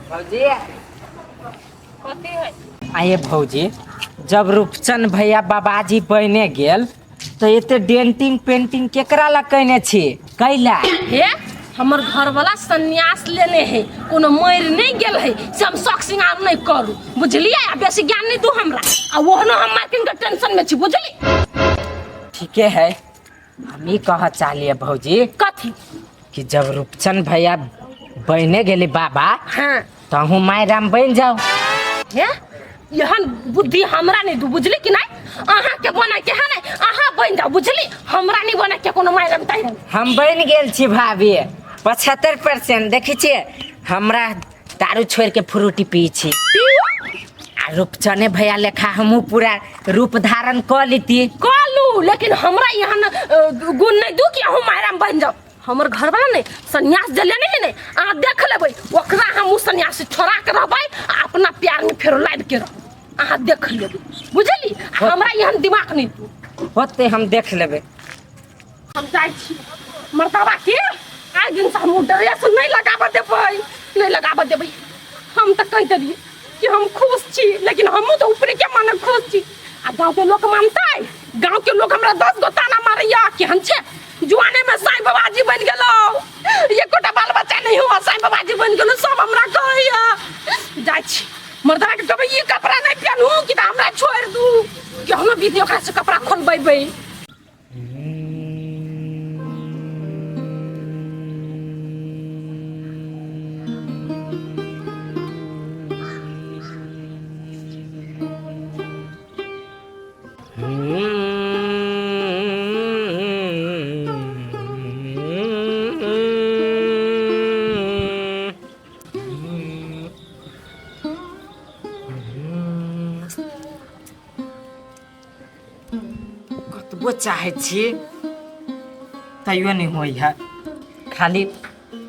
भौजी। कथी है? आये भौजी, जब रूपचंद भैया बाबाजी बने गेल तो एते डेंटिंग पेंटिंग केकरा ला कयने छी, कैला? हे, हमर घरवाला सन्यास लेने है, कोनो मरि नहीं गेल है से हम शौक श्रृंगार नहीं करू, बुझलियै? आ बेसी ज्ञान नहीं दू हमरा, आ ओहनो हम मार्किन के टेंशन में छी, बुझली? ठीके है। हम ई कह चाहलियै भौजी। कथी? कि जब रूपचंद भैया बने गेली बाबा, तो अहूँ माय राम बन जाओ। हे, एहन बुद्धि हमरा नहीं दू, बुझली कि नहीं? अहाँ के बना के है नहीं, अहाँ बन जाओ, बुझली? हमरा नहीं बना के कोनो माय राम ताई राम। हम बन गेल छी भाभी, 75%। देखै छियै, हमरा दारू छोड़ के फ्रूटी पी छी। आ रूपचने भैया लेखा हमहूँ पूरा रूप धारण कऽ लीती। कऽ लू, लेकिन हमरा एहन गुण नहीं दू कि अहूँ माय राम बन जाओ। हमर घरवाला नहीं सन्यास जे लेने है नहीं, अहाँ देख लेबै ओकरा, हम उ सन्यासी छोड़ा के रहबै आ अपना प्यार में फेरो लाबि के रहबै, अहाँ देख लेबै, बुझली? हमरा एहन दिमाग नहीं दू। होते, हम देख लेबै। हम जाइ छी मर्दाबा के, आइ दिन से हम उ ड्रेस नहीं लगाबऽ देबै, नहीं लगाबऽ देबै। हम तऽ कहि देलियै कि हम खुश छी, लेकिन हमहूँ तऽ ऊपरे के मन खुश छी आ गाँव के लोग मानतै? गाँव के लोग हमरा 10 गो ताना मारैया, केहन छै, जुआने में साईं बाबाजी बनि गेलौ, एकोटा बाल बच्चा नहीं हुआ, साईं बाबाजी बनि गेलौ, सब हमरा कहैया। जाइ छी मर्दाना के कहबै, ई कपड़ा नहीं पहनू कि तऽ हमरा छोड़ि दू, कि हम बीती ओकरा से कपड़ा खोलबेबै। कतबो चाहै छी तैयो नहि होइ है, खाली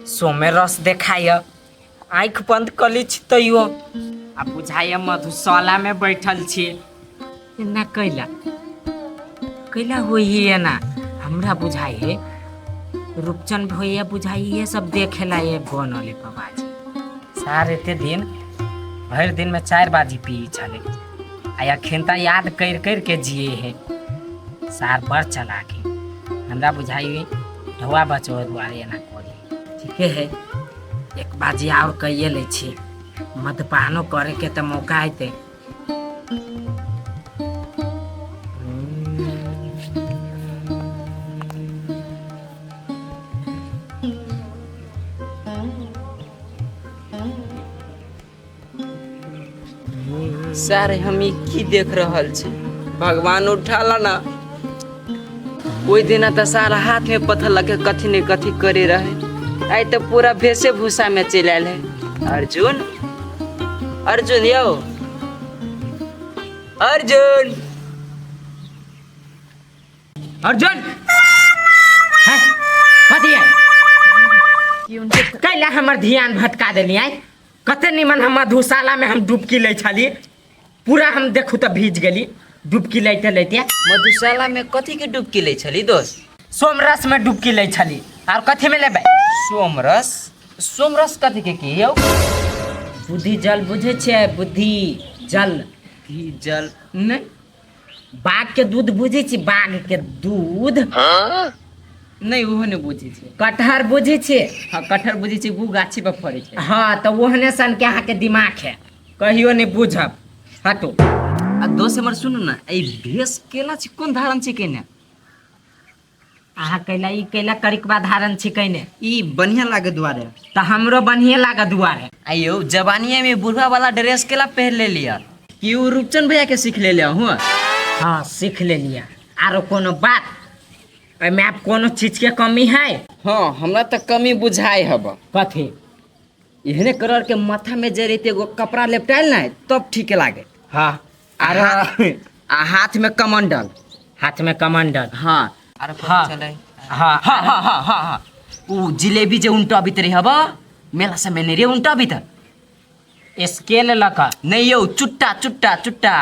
सोमे रस देखाय। आँखि बंद कऽ लै छी तैयो आ बुझाइए मधुशालामे बैठल छी। एना कैला कैला होइ है एना? हमरा बुझाइ है रूपचंद भैया बुझाइ है सब देखेला ये बनल है बाबाजी। सार एते दिन भरि दिनमे 4 बाजी पी छलै आ अखन तऽ याद करि करि के जिए है। सार बड़ चलाक है, हमरा बुझाइ ढौआ बचबै दुआरे एना करी। ठीके है, एक बाजी और कहिए लै छी, मदपानो करे के तऽ मौका हेतै। सर, हम ई की देख रहल छी? भगवान उठाला ना। ओहि दिना तऽ सारा हाथ में पत्थर लगे कथी ने कथी करे रहे, आइ तऽ पूरा भेषे भूसा में चलि आयल है। अर्जुन, अर्जुन यौ, अर्जुन, अर्जुन हैं? कथी है? कैला हमर ध्यान भटका देलियै? कते निमन हम मधुशाला में हम डुबकी लै छली, पूरा हम देखू तऽ भीज गेली डुबकी लैते लैते। मधुशाला में कथी के डुबकी लै छली दोस्त? सोमरस में डुबकी लै छली, और कथी में लेबै? सोमरस? सोमरस कथी के की यौ? बुद्धि जल बुझै छियै? बुद्धि जल। बुद्धि जल नहि। बाघ के दूध बुझै छी? बाघ के दूध? नहि, ओहो नहि बुझै छी। कटहर बुझै छी? हँ, कटहर बुझै छी, गु गाछी पर फड़ै छै। हँ, तऽ ओहने सन के अहाँके दिमाग है, कहियो नहि बुझब, हटू। आ दोस्त हमर, सुनू ने, एहि भेष केला छी, कोन धारण छै केने? अहाँ कैला ई कैला करिकबा धारण छी कैने? ई बढ़िया लागे दुआरे। तऽ हमरो बढ़िए लागे दुआरे। आइयो जवानिये में बुढ़वा वाला ड्रेस केला पहन ले लिया कि उ रूपचंद भैया के सीख ले लिया हुआ? हाँ, सीख ले लिया। आरो कोनो बात एहिमे आब कोनो चीज के कमी है? हाँ, हमरा तऽ कमी बुझाइ हब। कथी? एहने कलर के माथा में जे रहते एगो कपड़ा लेपटायल ने, तब ठीक लागे। हाँ, आरो आ हाथ में कमंडल। हाथ में कमंडल। हाँ, आरो हाँ। चले। हाँ। हाँ हाँ हाँ हाँ हाँ, उ जिलेबी जे उनटबित रहे हब मेला समय नहीं रे उनटबित। स्केल लऽ कऽ? नहीं यौ, चुट्टा चुट्टा चुट्टा।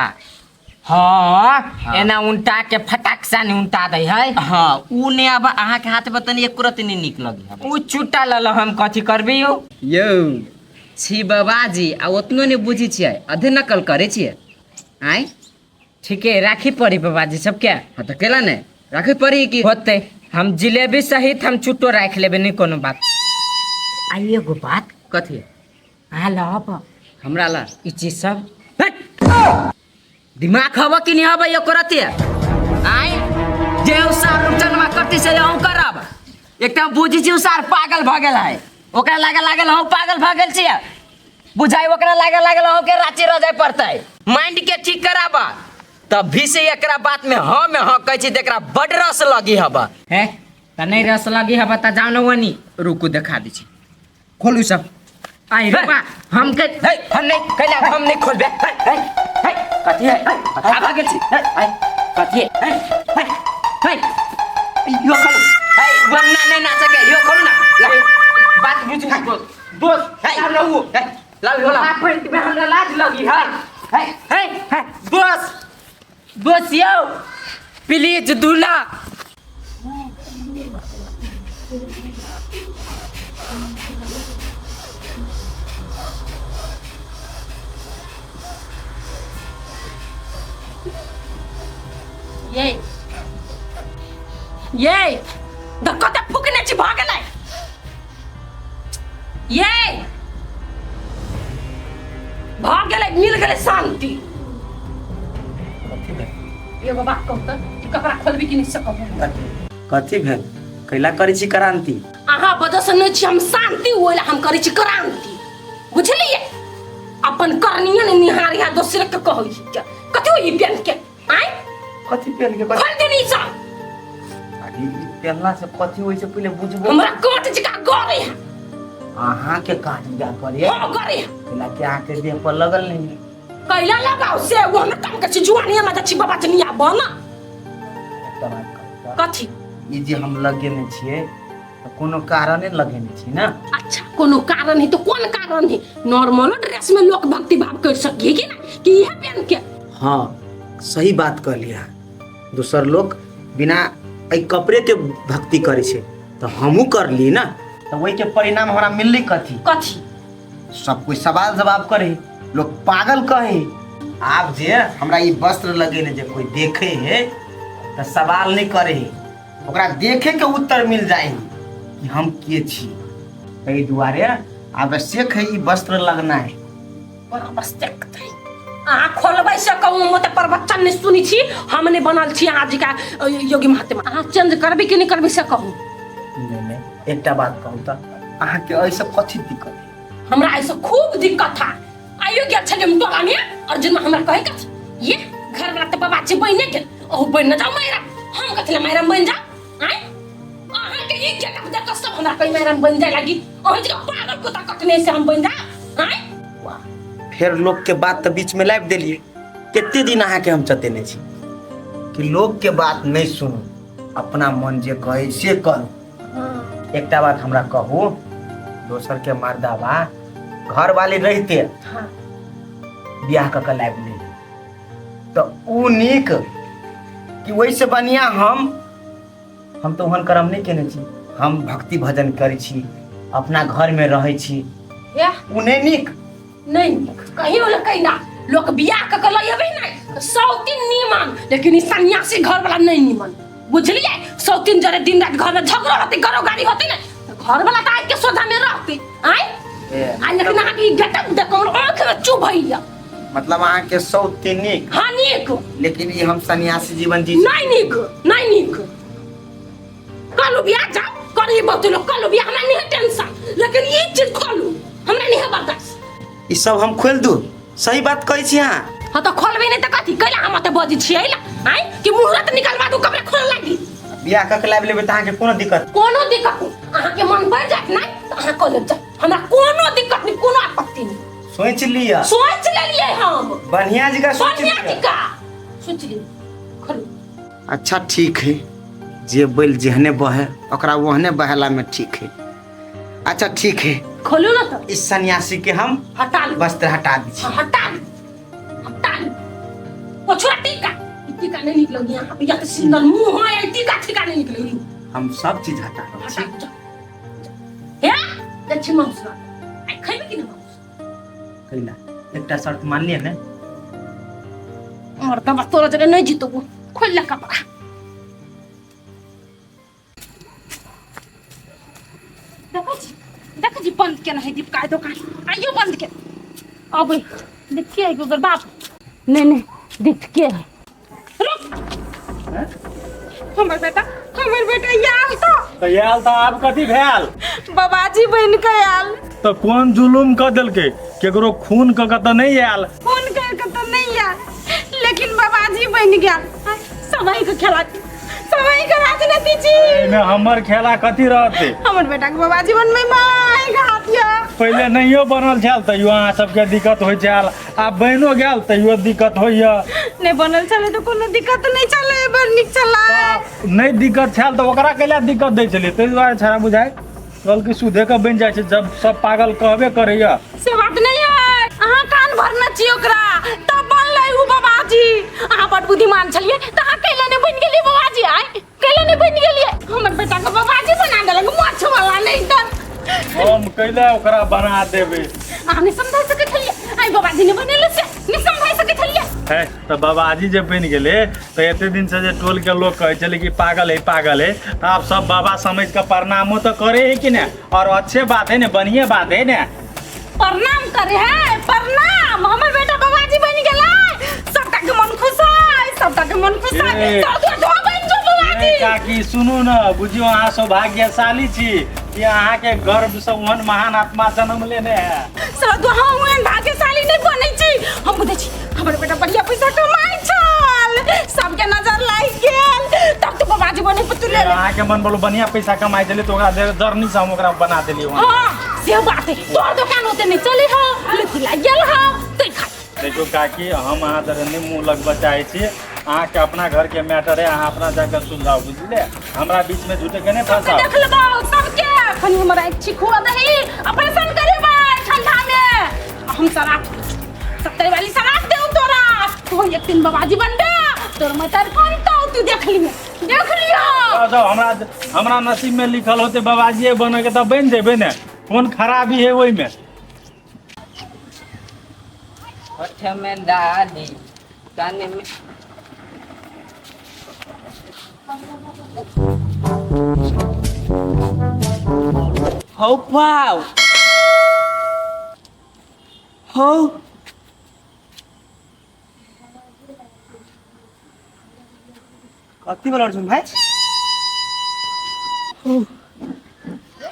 हाँ, एना उनटा के फटाक सा नहीं उनटा दै है। हाँ, उ ने अब अहाँ के हाथ में तनी एको रत्ती नहीं निक लगी हब। उ चुट्टा लऽ लऽ हम कथी करबी यौ? यौ। छी बाबाजी आ ओतनो नहि बुझै छियै, अधे नकल करै छियै। आँय ठीके राखी पड़ी बाबाजी सबके। हाँ तऽ केला नहि राखै पड़ी कि होते हम जिलेबी सहित हम चुट्टो राखि लेबै, नहि कोनो बात। आ एगो बात। कथी? अहाँ लब हमरा ला ई चीज सब? दिमाग हवा कि नहीं हवा यो करते? आय जे उ सार रुचनमा करती से हम करब। एकदम बुझी छी उ सार पागल भ गेल है, ओकरा लागे लागल हम पागल भ गेल छियै, बुझाइ ओकरा लागे लागल हम के रांची रह जाय पड़तै। माइंड के ठीक कराबा तब भी से एकरा बात में हाँ में हाँ कहै छी त एकरा बड रस लगी हबा। है त नहीं रस लगी हबा त जाओ न वनी। रुकू देखा दै छी, खोलू सब। आई रे बा हम के हे, हम नहीं कैला, हम नहीं खोलबे। हे हे हे कथी है? कथा भऽ गेल छी। हे हे कथी है? हे हे हे यो खोलू। हे वन्ना नहीं नाचे के, यो खोलू ना। ला बात बुझू दोस्त, दोस्त हे रहू। हे लाओ यो लाओ। पेंट में हमरा लाज लगी है। हे हे हे बस बस यो प्लीज दूल्हा। ये ये द कते फुकने छी भऽ गेलै। ये भऽ गेलै, मिल गेलै शांति। एगो बात कहू तऽ, ई कपड़ा खोलबी कि नहि से कहू। कथी भेल? कैला करै छी क्रांति? अहाँ वजह से नहि छी हम शांति, ओहि लए हम करै छी क्रांति, बुझलियै? अपन करनिये ने निहारी है, दोसर के कहै छी कथी होई पेन के? आय कथी पेन के? खोल देनी सब। अरे ई पेनला से कथी होइ छै पहिले बुझबो। हमरा काट जका गरे है। अहाँ के काट जका करे? हां गरे है। कैला के अहाँ के देह पर लगल नहीं है। कैला लगाओ से वो हमरा काम के छी जुआनी हमरा छी बाबा चनिया बना। एकटा बात कहू तऽ? कथी? ई जे हम लगेने छियै तऽ कोनो कारणे लगेने छी ना। अच्छा कोनो कारण है तो कोन कारण है? नॉर्मल ड्रेस में लोग भक्ति भाव कर सकिए कि ना कि इहे पहन के? हाँ सही बात कहलियै अहाँ। दोसर लोग बिना एहि कपड़े के भक्ति करै छै तऽ हमहूँ करली ना, तऽ ओहिके परिणाम हमरा मिललै कथी? कथी? सब कोई सवाल जवाब करे, लोग पागल कहे। आब जे हमरा ई वस्त्र लगेने जे कोई देखे है तऽ सवाल नहीं करे है, ओकरा देखे के उत्तर मिल जाए कि हम के छी। ताहि दुआरे आवश्यक है ई वस्त्र लगना है। बड़ा आवश्यक है। अहाँ खोलबै से कहू, हम तऽ प्रवचन नहि सुनै छी, हम नहि बनल छी अहाँ जी का योगी महात्मा। अहाँ चेंज करबै कि नहि करबै से कहू। नहीं नहीं एकटा बात कहू तऽ अहाँके एहिसँ कथी दिक्कत है? हमरा एहिसँ खूब दिक्कत है। आइयो गेल छलियै हम टोला में और जिनमे हमरा कहै कथी ये घर वाला तऽ बाबा छै बनिए गेल, ओहो बनि न जाउ मायरा, हम कथी लए मायरा बनि जाउ? आँय अहाँके ई गेटअप देख कऽ सब हमरा कहै मायरा बनि जाय लागी, अहाँ जे पागल कुत्ता कटने से हम बनि जाउ? आँय वाह फेर लोग के बात तऽ बीच में लाबि देलियै। कते दिन अहाँके हम चतेने छी कि लोग के बात नहीं सुनू, अपना मन जे कहै से करू। एकटा बात हमरा कहू, दोसर के मर्दाबा घर वाली रहिते बियाह कऽ के लाबि ली तऽ उ नीक कि ओहिसँ बढ़िआँ हम तऽ ओहन कर्म नहि केने छी, हम भक्ति भजन करै छी, अपना घरमे रहै छी, उ नहि नीक? नहीं नीक कहियो ने कहिना लोक बियाह कऽ के लऽ अबै नहि तऽ सौतीन नीमन, लेकिन ई सन्यासी घर वाला नहीं नीमन, बुझलियै? सौतीन जरे दिन रात घर में झगड़ो होतै, गरो गाड़ी होतै ने तऽ घर वाला तऽ आबि के सोझा में रहतै। आँय आ लेकिन अहाँके ई गेटअप देख कऽ हमर आँखि में चुभैया। मतलब अहाँके सौतीन नीक? हाँ नीक। लेकिन ई हम सन्यासी जीवन जी नहीं नीक, नहीं नीक। कलू बियाह जाओ करी बहुत लोग कलू बियाह, हमरा नहीं है टेंशन, लेकिन ई चीज खोलू हमरा नहीं है बर्दाश्त। ई सब हम खोल दू? सही बात कहै छी अहाँ। हाँ तो खोलबे नहीं तो कथी कैला हम ओते बजै छियै ला? आँय कि मुहूर्त निकलवा दू कपड़ा खोल लागी? बियाह कऽ के लाबि लेबै तऽ अहाँके कोनो दिक्कत? कोनो दिक्कत नहीं। अहाँके मन बढ़ जायत नहीं तऽ अहाँ कॉलेज जाउ, हमरा कोनो दिक्कत नहीं, कोनो आपत्ति नहीं। सोचि लिअ। सोचि लेलियै हम। बढ़िया जकाँ सोचि बढ़िया लिअ। जकाँ सोचि लिअ। खोलू। अच्छा ठीक है, जे बैल जेहने बहे ओकरा ओहने बहेला में ठीक है। अच्छा ठीक है, खोलू ना तो। इस सन्यासी के हम हटा ली, वस्त्र हटा दी। हाँ, हटा ली, हटा ली। वो छोड़ा टीका, ई टीका नहीं निकलोगी यहाँ पे, या तो सिंगल मुंह है, ई टीका ठीका नहीं निकलेगी। हम सब चीज हटा रहल छी। हटा, जा। हे, देखी मांस ला। आई खैबे कि ना मांस? कैला एकटा शर्त मानलियै ने? मरतबा तोरा जगह नहीं जीतो, खोल ले कपड़ा। देखै छी, देखै छी, बंद केना है दीपका दोकान? आइयो बंद के अबै देखिए है ओकर बाप। नहीं नहीं, देखिए है। रुक, हमर बेटा, हमर बेटा आयल तो। तऽ आयल तऽ आब कथी भेल? बाबाजी बन के आयल। तऽ कोन जुलुम कऽ देलकै? केकरो खून कऽ के तऽ नहि आयल? फोन कर के तो नहीं आयल, लेकिन बाबाजी बन गेल। समय के खेला, समय के राजनीति छी। एहिमे हमर खेला कथी रहतै? हमर बेटा के बाबाजी बनबै माय घात या। पहिले नहियो बनल छल तैयो अहाँ सबके दिक्कत होइ छल, आब बनियो गेल तैयो दिक्कत होइया। नहीं बनल छलै तऽ कोनो दिक्कत नहीं छलै, बड़ नीक छलै। नहि दिक्कत छल तऽ ओकरा कैला दिक्कत दै छलियै? ताहि दुआरे छड़ा बुझाइ कहलकै सुधे के बनि जाइ छै, जब सब पागल कहबे करैया। से बात नहीं है, अहाँ कान भरने छी ओकरा तब बनलै उ बाबाजी। अहाँ बड़ बुद्धिमान छलियै तऽ अहाँ कैला नहि बनि गेलियै बाबाजी? आइ कैला नहि बनि गेलियै? हमर बेटा के बाबाजी बना देलक माछ वाला। नहीं तऽ हम कैला ओकरा बना देबै? अहाँ नहि समझा सकै छलियै? आइ बाबाजी नहि बनेले से नहि समझा सकै छलियै? है तऽ बाबाजी जे बनि गेलै तऽ एते दिन से जे टोल के लोग कहै छलै कि पागल है पागल है, तऽ आब सब बाबा समझ के प्रणामो तऽ करे है कि ने? और अच्छे बात है ने, बढ़िए बात है ने। प्रणाम करे है, प्रणाम। हमर बेटा बाबाजी बनि गेलै, सबटा के मन खुश है, सबटा के मन खुश है। ए। तो तू तो बनि जो बाबाजी। ए, काकी सुनू ने, बुझियौ अहाँ सौभाग्यशाली छी कि अहाँके गर्भ से ओहन महान आत्मा जन्म लेने है। सर तो हम ओहन भाग्यशाली नहीं बनै छी। हम बुझै छी हमर बेटा बढ़िया पैसा कमाइ छल, सबके नजर लागि गेल, तब तो बाबाजी बने पर तुले। अहाँके मन बोलो बढ़िया पैसा कमाइ छलै तऽ ओकरा जरनी से हम ओकरा बना देलियै वहाँ। हाँ से बात है, तोहर दुकान होते नहीं चले हो, लुथी लागि गेल हो तै खा। देखियौ काकी, हम अहाँ तरह नहि मुँह लगबऽ चाहै छी। अहाँके अपना घरके मैटर है, अहाँ अपना जाके सुलझाउ, बुझलियै? हमरा बीचमे झूठेके नहि सबके फंसाउ। देख लेबौ सबके। खनी हमर आँखि छी खुआ दही, ऑपरेशन करेबै ठंडा में। हम शराब 70 वाली शराब देऊ तोरा, तू एक दिन बाबाजी बनबे, तोर मटर बनतौ, तू देख लिहे, देख लिहो। जाउ जाउ, हमरा हमरा नसीब में लिखल होते बाबाजीए बने के तऽ बनि जेबै ने, कोन खराबी है ओहिमे? होठ में डाली कान में। हो पाव हो। कथी बोल अर्जुन भाई?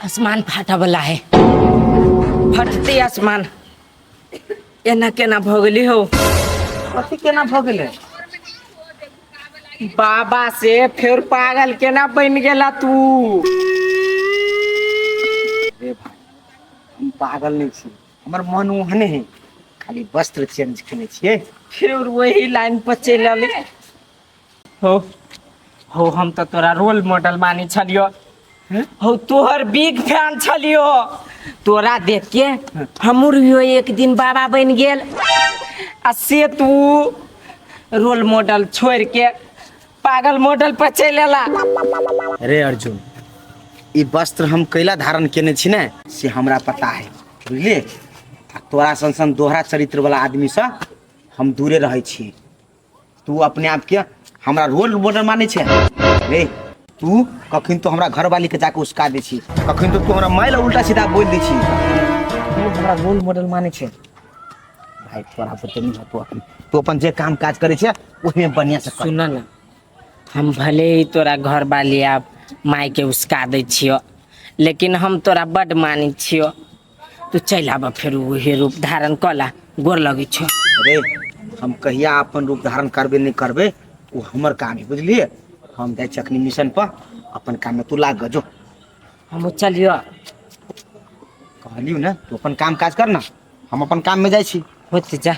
आसमान फाटा वाला है, फटते आसमान। एना केना भऽ गेली हो? कथी केना भऽ गेलै? बाबा से फेर पागल केना बनि गेला तू? रे भाई, हम पागल नहीं छी, हमर मन ओहने है, खाली वस्त्र चेंज केने छियै। फिर वही लाइन पर चलि अली हो। हो, हम तऽ तोरा रोल मॉडल मानै छलियो हो, तोहर बिग फैन छलियो। तोरा देख के हमर भी एक दिन बाबा बनि गेल, आ से तू रोल मॉडल छोड़ के पागल मॉडल पर चलि अला। अरे अर्जुन, ई वस्त्र हम कैला धारण केने छी ने से हमरा पता है, बुझलिए? आ तोरा सन सन दोहरा चरित्र वाला आदमी से हम दूरे रहै छी। तू अपने आप के हमरा रोल मॉडल मानै छै रे? तू कखन तो हमरा घरवाली के जाके उसका दै छी, कखन तो तू हमरा माय ला उल्टा सीधा बोल दै छी। तू हमरा रोल मॉडल मानै छै भाई? तोरा पर नहीं हो। तू अपन, तू अपन जे काम काज करै छै ओहिमे बढ़िया से कर। सुन न, हम भले ही तोरा घर वाली आब माय के उसका दै छियो, लेकिन हम तोरा बड मानै छियो। तू चलि आबऽ, फेर उहे रूप धारण कऽ ला, गोर लगै छियो। रे, हम कहिया अपन रूप धारण करबे नहीं करबे वो हमर काम है, बुझलिए? हम जाइ छी अखनी मिशन पर, अपन काम में तू लाग जो। हम चलियो। कहलियौ ने, तू अपन काम काज कर ना, हम अपन काम में जाइ छी। होते जा।